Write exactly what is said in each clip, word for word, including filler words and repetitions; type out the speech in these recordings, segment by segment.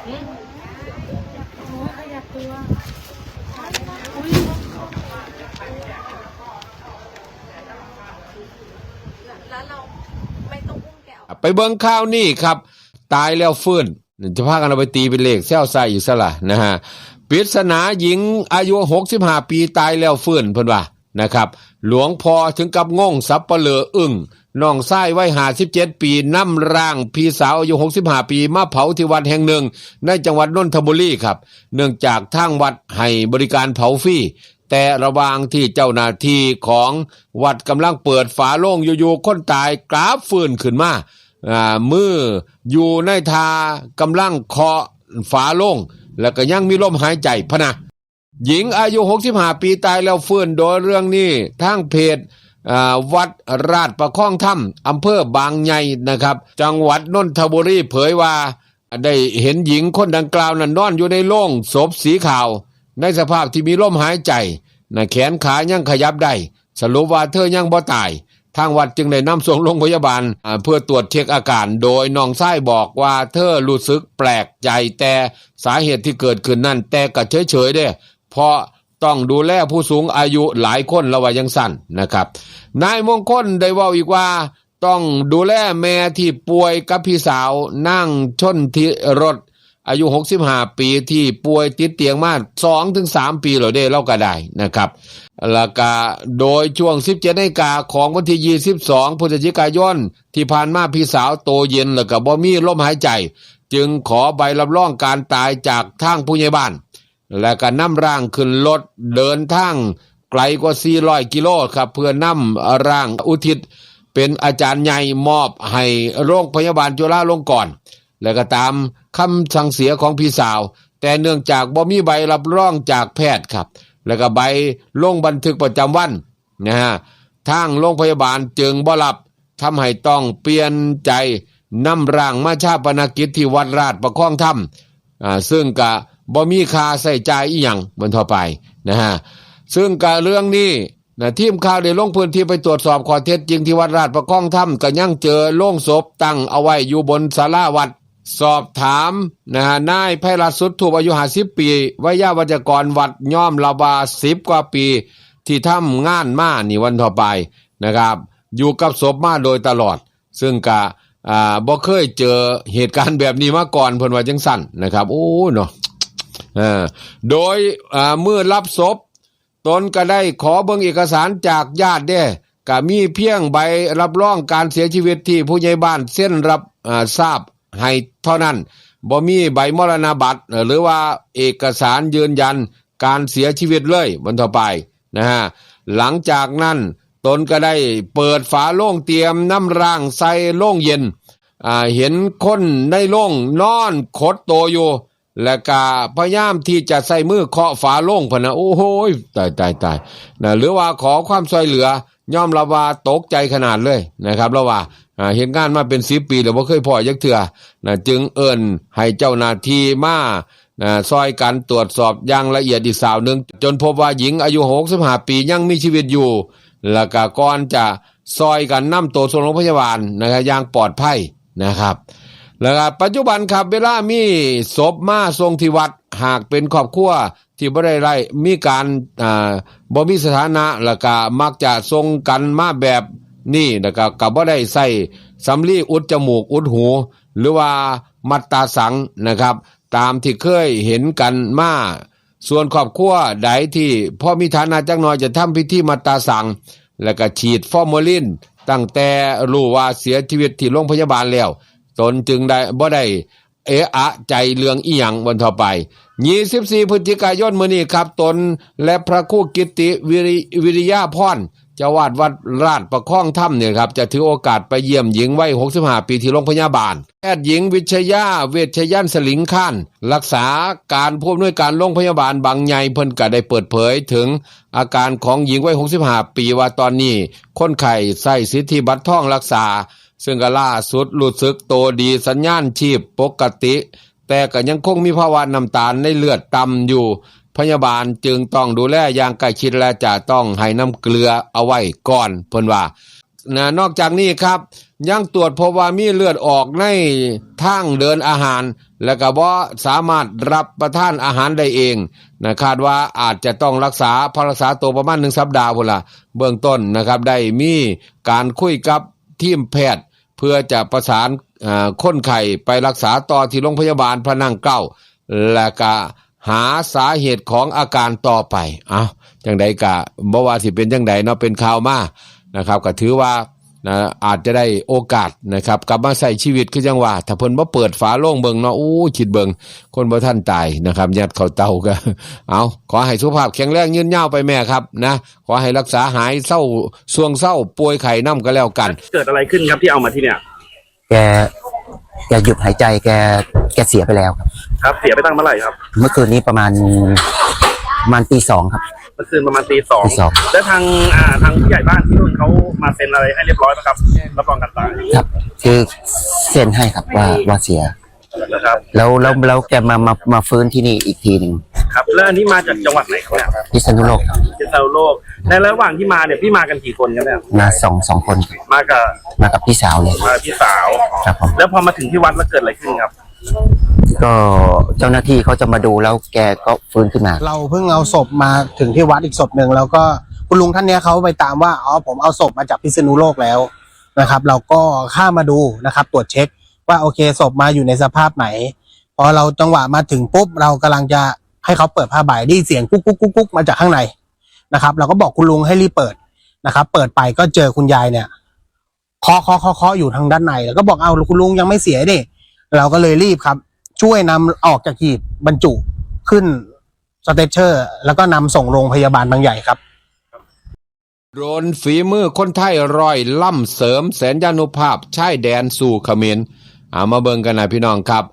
โอ้ยขยับตัว ไปเบิ่งข่าวนี้ครับ ตายแล้วฟื้น จะพากันเอาไปตีเป็นเลขแซวใส่อยู่ซะละนะฮะ ปริศนาหญิงอายุหกสิบห้าปีตายแล้วฟื้นเพิ่นว่านะครับ หลวงพ่อถึงกับงง สัปเหร่ออึ้ง น้องชายวัยห้าสิบเจ็ดปีนำร่างพี่สาวอายุหกสิบห้าปีมาเผาที่วัดแห่งหนึ่งในจังหวัดนนทบุรีครับ เนื่องจากทางวัดให้บริการเผาฟรี แต่ระหว่างที่เจ้าหน้าที่ของวัดกำลังเปิดฝาโลง อยู่ๆคนตายกลับฟื้นขึ้นมา อ่า มืออยู่ในท่ากำลังเคาะฝาโลง แล้วก็ยังมีลมหายใจพะนะ หญิงอายุหกสิบห้าปีตายแล้วฟื้น โดยเรื่องนี้ทางเพจ อ่า วัดราชประคองธรรม อำเภอบางใหญ่นะครับ จังหวัดนนทบุรีเผยว่า ได้เห็นหญิงคนดังกล่าวนั้นนอนอยู่ในโลงศพสีขาว ในสภาพที่มีลมหายใจนะ แขนขายังขยับได้ สรุปว่าเธอยังบ่ตาย ทางวัดจึงได้นำส่งโรงพยาบาล อ่า เพื่อตรวจเช็คอาการ โดยน้องชายบอกว่าเธอรู้สึกแปลกใจแต่สาเหตุที่เกิดขึ้นนั้น แต่ก็เฉยๆเด้ เพราะต้องดูแลผู้สูงอายุหลายคน ละว่าจั่งซั้นนะครับ นายมงคลได้เว้าอีกว่า ต้องดูแลแม่ที่ป่วยกับพี่สาว นางชนธิรส อายุหกสิบห้าปี ที่ป่วยติดเตียงมาสองถึงสามปีแล้วเด้ ลาวก็ได้นะครับ แล้วก็โดยช่วงสิบเจ็ดนาฬิกาของวันที่ยี่สิบสองพฤศจิกายนที่ผ่านมา พี่สาวโตเย็นแล้วก็บ่มีลมหายใจ จึงขอใบรับรองการตายจากทางผู้ใหญ่บ้าน และก็นำร่างขึ้นรถเดินทางไกลกว่าสี่ร้อยกิโลครับ เพื่อนำร่างอุทิศเป็นอาจารย์ใหญ่มอบให้โรงพยาบาลจุฬาลงกรณ์ และก็ตามคำสั่งเสียของพี่สาว แต่เนื่องจากบ่มีใบรับรองจากแพทย์ครับ และก็ใบลงบันทึกประจำวันนะฮะ ทางโรงพยาบาลจึงบ่รับ ทำให้ต้องเปลี่ยนใจนำร่างมาฌาปนกิจที่วัดราชประคองธรรม อ่า ซึ่งก็บ่มีค่าใช้จ่ายอีหยัง มันทั่วไปนะฮะ ซึ่งก็เรื่องนี้นะ ทีมข่าวได้ลงพื้นที่ไปตรวจสอบข้อเท็จจริงที่วัดราชประคองธรรม ก็ยังเจอโลงศพตั้งเอาไว้อยู่บนศาลาวัด สอบถามนะฮะ นายไพรัตน์ สุดทูป อายุห้าสิบปี ไวยาวัจกรวัด ยอมรับว่าสิบกว่าปีที่ทำงานมานี่ วันทั่วไปนะครับ อยู่กับศพมาโดยตลอด ซึ่งก็ อ่า บ่เคยเจอเหตุการณ์แบบนี้มาก่อน เพิ่นว่าจั่งซั้นนะครับ โอ้เนาะ อ่า โดย อ่า มื้อรับศพ ตนก็ได้ขอเบิ่งเอกสารจากญาติเด้ ก็มีเพียงใบรับรองการเสียชีวิตที่ผู้ใหญ่บ้านเซ็นรับ อ่า ทราบให้เท่านั้น บ่มีใบมรณบัตร เอ่อ หรือว่าเอกสารยืนยันการเสียชีวิตเลย วันทั่วไปนะฮะ หลังจากนั้นตนก็ได้เปิดฝาโลง เตรียมนำร่างใส่โลงเย็น อ่า เห็นคนในโลงนอนขดตัวอยู่ และก็พยายามที่จะใช้มือเคาะฝาโลงพะนะ โอ้โหย ตาย ตาย ตายนะ หรือว่าขอความช่วยเหลือ ยอมรับว่าตกใจขนาดเลยนะครับ แล้วว่า อ่า เฮ็ดงานมาเป็นสิบปีแล้วบ่เคยพ้อจักเทื่อนะ จึงเอิ้นให้เจ้าหน้าที่มา นะ ช่วยกันตรวจสอบอย่างละเอียดอีกสาวหนึ่ง จนพบว่าหญิงอายุหกสิบห้าปียังมีชีวิตอยู่ แล้วก็ก่อนจะช่วยกันนำตัวส่งโรงพยาบาลนะครับ อย่างปลอดภัยนะครับ แล้วก็ปัจจุบันครับ เวลามีศพมาส่งที่วัด หากเป็นครอบครัวที่บ่ได้ไล่ มีการ อ่า บ่มีสถานะ แล้วก็มักจะส่งกันมาแบบนี้ แล้วก็ ก็บ่ได้ใส่สำลีอุดจมูกอุดหู หรือว่ามัดตาสังนะครับ ตามที่เคยเห็นกันมา ส่วนครอบครัวใดที่พอมีฐานะจักหน่อย จะทำพิธีมัดตาสัง และก็ฉีดฟอร์มาลิน ตั้งแต่รู้ว่าเสียชีวิตที่โรงพยาบาลแล้ว ตนจึงได้ บ่ได้เอะอะใจเรื่องอีหยัง วันทั่วไป ยี่สิบสี่พฤศจิกายนมื้อนี้ครับ ตนและพระครูกิตติวิริ วิริยาพร เจ้าอาวาสวัดราชประคองธรรมเนี่ยครับ จะถือโอกาสไปเยี่ยมหญิงวัยหกสิบห้าปีที่โรงพยาบาล แพทย์หญิงวิชยา เวชยันต์สลิงคาน รักษาการผู้อำนวยการโรงพยาบาลบางใหญ่ เพิ่นก็ได้เปิดเผยถึงอาการของหญิงวัยหกสิบห้าปี ว่าตอนนี้คนไข้ใช้สิทธิบัตรทองรักษา ซึ่งก็ล่าสุดรู้สึกตัวดี สัญญาณชีพปกติ แต่ก็ยังคงมีภาวะน้ำตาลในเลือดต่ำอยู่ พยาบาลจึงต้องดูแลอย่างใกล้ชิด และจะต้องให้น้ำเกลือเอาไว้ก่อน เพิ่นว่านะ นอกจากนี้ครับ ยังตรวจพบว่ามีเลือดออกในทางเดินอาหาร และก็บ่สามารถรับประทานอาหารได้เองนะ คาดว่าอาจจะต้องรักษา พักรักษาตัวประมาณหนึ่งสัปดาห์พุ้นล่ะ เบื้องต้นนะครับ ได้มีการคุยกับทีมแพทย์ เพื่อจะประสาน เอ่อ คนไข้ไปรักษาต่อที่โรงพยาบาลพระนั่งเกล้า และก็หาสาเหตุของอาการต่อไป เอ้า จั่งใดก็บ่ว่าสิเป็นจั่งใดเนาะ เป็นข่าวมานะครับ ก็ถือว่า นะ อาจจะได้โอกาสนะครับ กลับมาใช้ชีวิตคือจั่งว่า ถ้าเพิ่นบ่เปิดฝาโลงเบิ่งเนาะ อู้ คิดเบิ่ง คนบ่ทันตายนะครับ ยัดเข้าเตาก็ เอา ขอให้สุขภาพแข็งแรงยืนยาวไปแม่ครับนะ ขอให้รักษาหายเซา ส่วงเซาป่วยไข้นำก็แล้วกัน เกิดอะไรขึ้นครับที่เอามาที่เนี่ย แก แกหยุดหายใจ แก แกเสียไปแล้วครับ ครับ เสียไปตั้งเมื่อไหร่ครับ เมื่อคืนนี้ประมาณ ประมาณตีสองครับ เมื่อคืนประมาณตีสอง ตีสอง แล้วทาง อ่า ทางผู้ใหญ่บ้านที่นู่นเขามาเซ็นอะไรให้เรียบร้อยไหมครับ รับรองการตาย ครับ คือเซ็นให้ครับว่า ว่าเสีย นะครับ แล้ว แล้ว แล้วแกมา มา มาฟื้นที่นี่อีกทีหนึ่ง ครับ แล้วอันนี้มาจากจังหวัดไหนครับเนี่ย พิษณุโลกครับ พิษณุโลก ในระหว่างที่มาเนี่ย พี่มากันกี่คนครับเนี่ย มาสอง สองคนครับ มากับ มากับพี่สาวเลย มากับพี่สาว ครับผม แล้วพอมาถึงที่วัดแล้วเกิดอะไรขึ้นครับ ก็เจ้าหน้าที่เขาจะมาดูแล้วแกก็ฟื้นขึ้นมา เราเพิ่งเอาศพมาถึงที่วัดอีกศพหนึ่ง แล้วก็คุณลุงท่านเนี้ยเขาไปตามว่า อ๋อ ผมเอาศพมาจากพิษณุโลกแล้วนะครับ เราก็ข้ามมาดูนะครับ ตรวจเช็คว่าโอเค ศพมาอยู่ในสภาพไหน พอเราจังหวะมาถึงปุ๊บ เรากำลังจะให้เขาเปิดผ้าใบ ได้ยินเสียงกุ๊กกุ๊กกุ๊กกุ๊กมาจากข้างในนะครับ เราก็บอกคุณลุงให้รีบเปิดนะครับ เปิดไปก็เจอคุณยายเนี่ย เคาะเคาะเคาะเคาะอยู่ทางด้านใน แล้วก็บอก "เอา คุณลุงยังไม่เสียนี่" เราก็เลยรีบครับ ช่วยนำออกจากหีบบรรจุขึ้น stretcher แล้วก็นำส่งโรงพยาบาลบางใหญ่ครับ โดรนฝีมือคนไทยร้อยลำ เสริมแสนยานุภาพชายแดนสู้เขมร เอามาเบิ่งกันนะพี่น้องครับ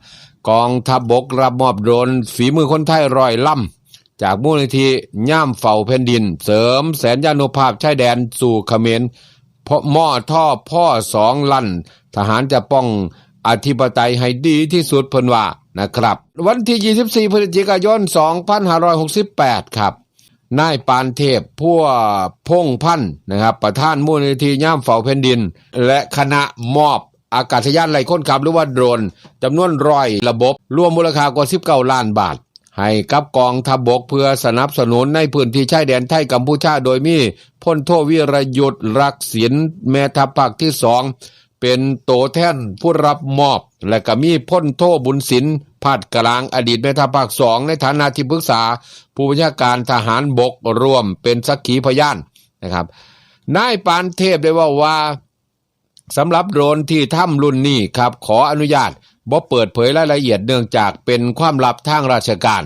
กองทัพบกรับมอบโดรนฝีมือคนไทยร้อยลำ จากมูลนิธิย่ามเฝ้าแผ่นดิน เสริมแสนยานุภาพชายแดนสู่เขมร พมทพ.สอง ลั่น ทหารจะป้องอธิปไตยให้ดีที่สุด เพิ่นว่านะครับ วันที่ ยี่สิบสี่ พฤศจิกายน สองพันห้าร้อยหกสิบแปด ครับ นายปานเทพ พัวพงษ์พันธ์ นะครับ ประธานมูลนิธิย่ามเฝ้าแผ่นดิน และคณะมอบอากาศยานไร้คนขับ หรือว่าโดรน จำนวนร้อยระบบ รวมมูลค่ากว่า สิบเก้าล้านบาท ให้กับกองทัพบก เพื่อสนับสนุนในพื้นที่ชายแดนไทยกัมพูชา โดยมีพลโทวีรยุทธ์ รักษิณ แม่ทัพภาคที่สอง เป็นตัวแทนผู้รับมอบ และก็มีพลโทบุญสิน พาดกลาง อดีตแม่ทัพภาคสอง ในฐานะที่ปรึกษาผู้บัญชาการทหารบก ร่วมเป็นสักขีพยานนะครับ นายปานเทพได้เว้าว่า สำหรับโดรนที่ทำรุ่นนี้ครับ ขออนุญาตบ่เปิดเผยรายละเอียด เนื่องจากเป็นความลับทางราชการ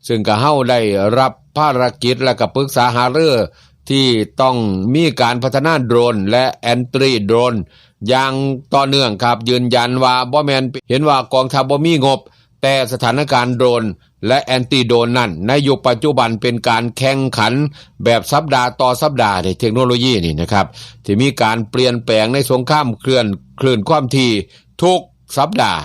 ซึ่งก็เฮาได้รับภารกิจและก็ปรึกษาหารือที่ต้องมีการพัฒนาโดรนและแอนตรีโดรนอย่างต่อเนื่องครับ ยืนยันว่าบ่แม่นเห็นว่ากองทัพบ่มีงบ แต่สถานการณ์โดรนและแอนตี้โดรนนั้น ในยุคปัจจุบันเป็นการแข่งขันแบบสัปดาห์ต่อสัปดาห์ในเทคโนโลยีนี่นะครับ ที่มีการเปลี่ยนแปลงในสงครามเคลื่อน คลื่นความถี่ทุกสัปดาห์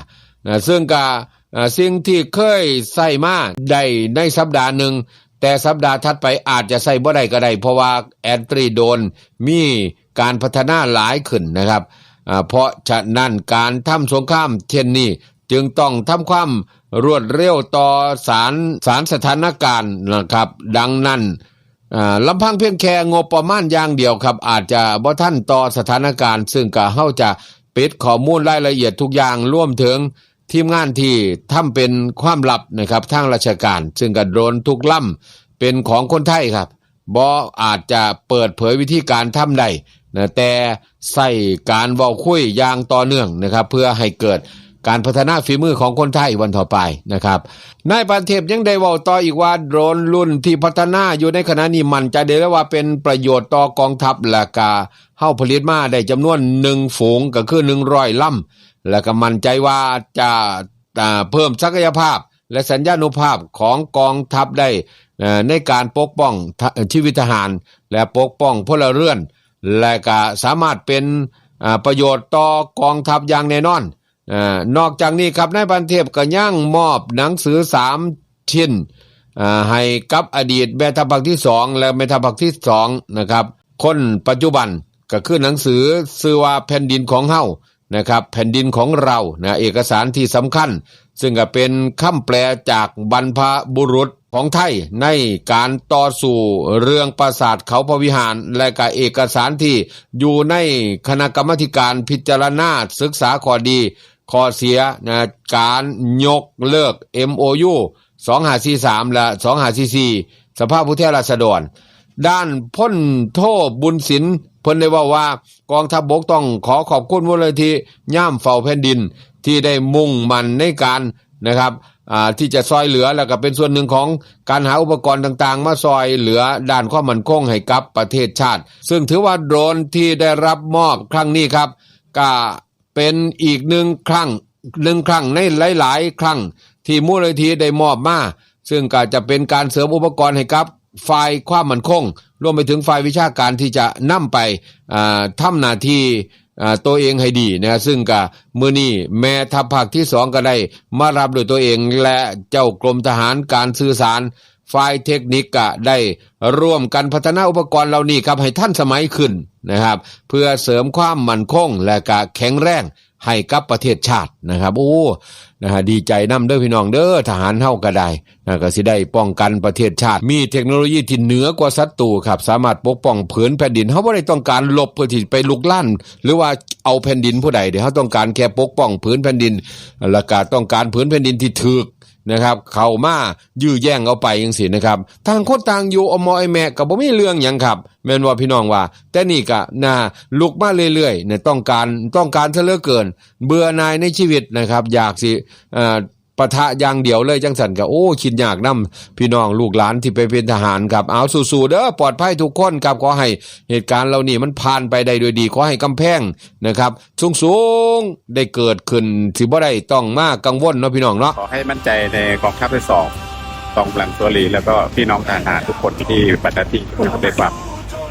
นะ ซึ่งก็ เอ่อ สิ่งที่เคยใช้มาได้ในสัปดาห์หนึ่ง แต่สัปดาห์ถัดไปอาจจะใช้บ่ได้ก็ได้ เพราะว่าแอนตรีโดรนมีการพัฒนาหลายขึ้นนะครับ อ่า เพราะฉะนั้นการทำสงครามเช่นนี้จึงต้องทำความรวดเร็วต่อสาร สารสถานการณ์นะครับ ดังนั้น อ่า ลำพังเพียงแค่งบประมาณอย่างเดียวครับ อาจจะบ่ทันต่อสถานการณ์ ซึ่งก็เฮาจะปิดข้อมูลรายละเอียดทุกอย่าง รวมถึงทีมงานที่ทำเป็นความลับนะครับ ทางราชการ ซึ่งก็โดรนทุกลำเป็นของคนไทยครับ บ่อาจจะเปิดเผยวิธีการทำได้นะ แต่ใช้การเว้าคุยอย่างต่อเนื่องนะครับ เพื่อให้เกิดการพัฒนาฝีมือของคนไทยวันต่อไปนะครับ นายปานเทพยังได้เว้าต่ออีกว่า โดรนรุ่นที่พัฒนาอยู่ในขณะนี้มั่นใจได้เลยว่าเป็นประโยชน์ต่อกองทัพ และกะเฮาผลิตมาได้จำนวนหนึ่งฝูง ก็คือหนึ่งร้อยลำ และก็มั่นใจว่าจะ อ่า เพิ่มศักยภาพและสัญญานุภาพของกองทัพได้ เอ่อ ในการปกป้องทะ ชีวิตทหาร และปกป้องพลเรือน และก็สามารถเป็น อ่า ประโยชน์ต่อกองทัพอย่างแน่นอน อ่า นอกจากนี้ครับ นายปานเทพก็ยังมอบหนังสือสามชิ้น อ่า ให้กับอดีตแม่ทัพภาคที่สอง และแม่ทัพภาคที่สองนะครับ คนปัจจุบัน ก็คือหนังสือชื่อว่าแผ่นดินของเฮา นะครับ แผ่นดินของเรานะ เอกสารที่สำคัญ ซึ่งก็เป็นคำแปลจากบรรพบุรุษของไทยในการต่อสู้เรื่องปราสาทเขาพระวิหาร และก็เอกสารที่อยู่ในคณะกรรมาธิการพิจารณาศึกษาข้อดีข้อเสียนะ การยกเลิก เอ็มโอยู สองห้าสี่สาม และ สองห้าสี่สี่ สภาผู้แทนราษฎร ด้านพลโทบุญสิน เพิ่นได้เว้าว่า กองทัพบกต้องขอขอบคุณมูลนิธิย่ามเฝ้าแผ่นดิน ที่ได้มุ่งมั่นในการนะครับอ่าที่จะซอยเหลือ แล้วก็เป็นส่วนหนึ่งของการหาอุปกรณ์ต่างๆ มาซอยเหลือด้านความมั่นคงให้กับประเทศชาติ ซึ่งถือว่าโดรนที่ได้รับมอบครั้งนี้ครับ ก็เป็นอีกหนึ่งครั้งหนึ่งครั้งในหลายๆ ครั้งที่มูลนิธิได้มอบมา ซึ่งก็จะเป็นการเสริมอุปกรณ์ให้กับฝ่ายความมั่นคง รวมไปถึงฝ่ายวิชาการที่จะนำไปอ่าทำหน้าที่อ่าตัวเองให้ดีนะ ซึ่งก็มื้อนี้แม่ทัพภาคที่สองก็ได้มารับด้วยตัวเอง และเจ้ากรมทหารการสื่อสาร ฝ่ายเทคนิคก็ได้ร่วมกันพัฒนาอุปกรณ์เหล่านี้ครับให้ทันสมัยขึ้นนะครับ เพื่อเสริมความมั่นคงและก็แข็งแรงให้กับประเทศชาตินะครับ โอ้นะฮะ ดีใจนำเด้อพี่น้องเด้อ ทหารเฮาก็ได้นะ ก็สิได้ป้องกันประเทศชาติ มีเทคโนโลยีที่เหนือกว่าศัตรูครับ สามารถปกป้องผืนแผ่นดิน เฮาบ่ได้ต้องการรบเพื่อที่ไปลุกลาน หรือว่าเอาแผ่นดินผู้ใดเด้ เฮาต้องการแค่ปกป้องผืนแผ่นดิน แล้วก็ต้องการผืนแผ่นดินที่ถูกนะครับ เข้ามายื้อแย่งเอาไปจังซี่นะครับ ต่างคนต่างอยู่ อมอไอแม่ก็บ่มีเรื่องหยังครับ แม่นว่าพี่น้องว่า แต่นี่ก็นะ ลุกมาเรื่อยๆเนี่ย ต้องการ ต้องการซะเหลือเกิน เบื่อหน่ายในชีวิตนะครับ อยากสิเอ่อปะทะอย่างเดียวเลยจังซั่นก็ โอ้ คิดยากนำพี่น้องลูกหลานที่ไปเป็นทหารครับ เอาสู้ๆเด้อ ปลอดภัยทุกคนครับ ขอให้เหตุการณ์เหล่านี้มันผ่านไปได้ด้วยดี ขอให้กำแพงนะครับ สูงๆได้เกิดขึ้น สิบ่ได้ต้องมากังวลเนาะพี่น้องเนาะ ขอให้มั่นใจในกองทัพทั้งสอง กองกำลังตัวหลี แล้วก็พี่น้องทหารทุกคนที่ปฏิบัติหน้าที่ด้วยความ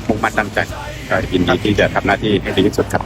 มุ่งมั่นตั้งใจ ก็ยินดีที่จะทำหน้าที่ให้ดีที่สุดครับ